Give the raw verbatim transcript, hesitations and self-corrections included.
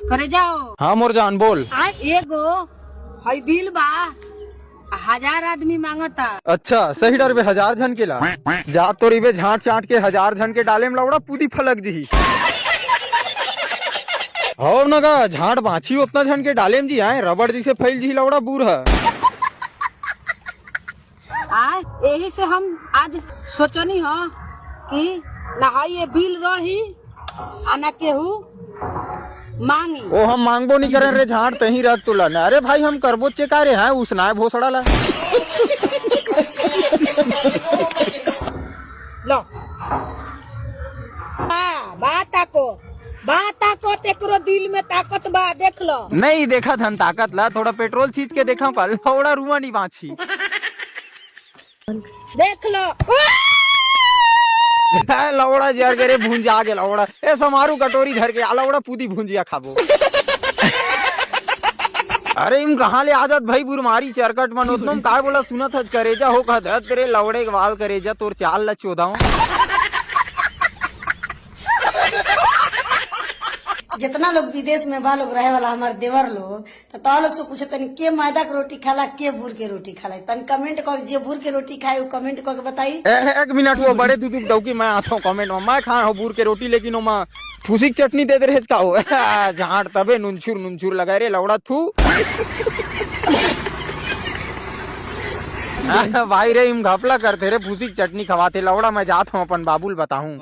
करे जाओ। हाँ मोर जान, बोल। एगो हई बिल बा, हजार आदमी मांगता। अच्छा, सही डर बे, हजार झन के ला। जा तो रिबे झांट चांट के हजार झन के डाले में लौड़ा पूदी फलक जी। और न गा, झांट बांची उतना झन के डाले में जी आए, रबड़ जैसे फैल जी लौड़ा बूढ़ा। आय, यही से हम आज सोचनी हो कि ना हई ये बिल रही, आ ना केहू मांगी। ओ, हम मांगबो नहीं करें रे झांट, तही रख तुला ना। अरे भाई, हम करबो चे का रे, हैं, उसनाए भोसड़ा ला। लो। बा, बा ताको, बा ताको, तेकरो दिल में ताकत बा, देख लो। नहीं देखा धन ताकत ला, थोड़ा पेट्रोल छींच के देखा का, लौड़ा रुआ नहीं बांची। देख लो। लौड़ा जर गे रे, भुंजा गे लौड़ा। ए, समारू कटोरी धर के आ लौड़ा, पूदी भुंजिया खाबो। अरे, इम कहाँ ले आदत भाई, बुरमारी चरकट मन, ओतनो में काय बोला सुनत हज करेजा हो, कह धत रे लौड़े के बाल करेजा, तोर चाल ला चोदाओ। जितना लोग विदेश में बा लोग रहे वाला हमार देवर लोग, तो ता लोग से पूछे तनी, के मैदा के रोटी खाला, के बूर के रोटी खाला? तनी कमेंट कर, जे बूर के रोटी खाए, वो कमेंट करके बताई। ए, एक मिनट, वो बड़े दूध दौकी, मैं आता हूँ कमेंट में। मैं खाए हूँ बूर के रोटी, लेकिन ओमा फूसी के चटनी दे दे रहे का हो। झांट तबे नुनछुर नुनछुर लगाए रे लौड़ा थू। भाई रे, इम घपला करते रे, फूसी के चटनी खवाते लौड़ा। मैं जात हूँ अपन बाबूल बताऊँ।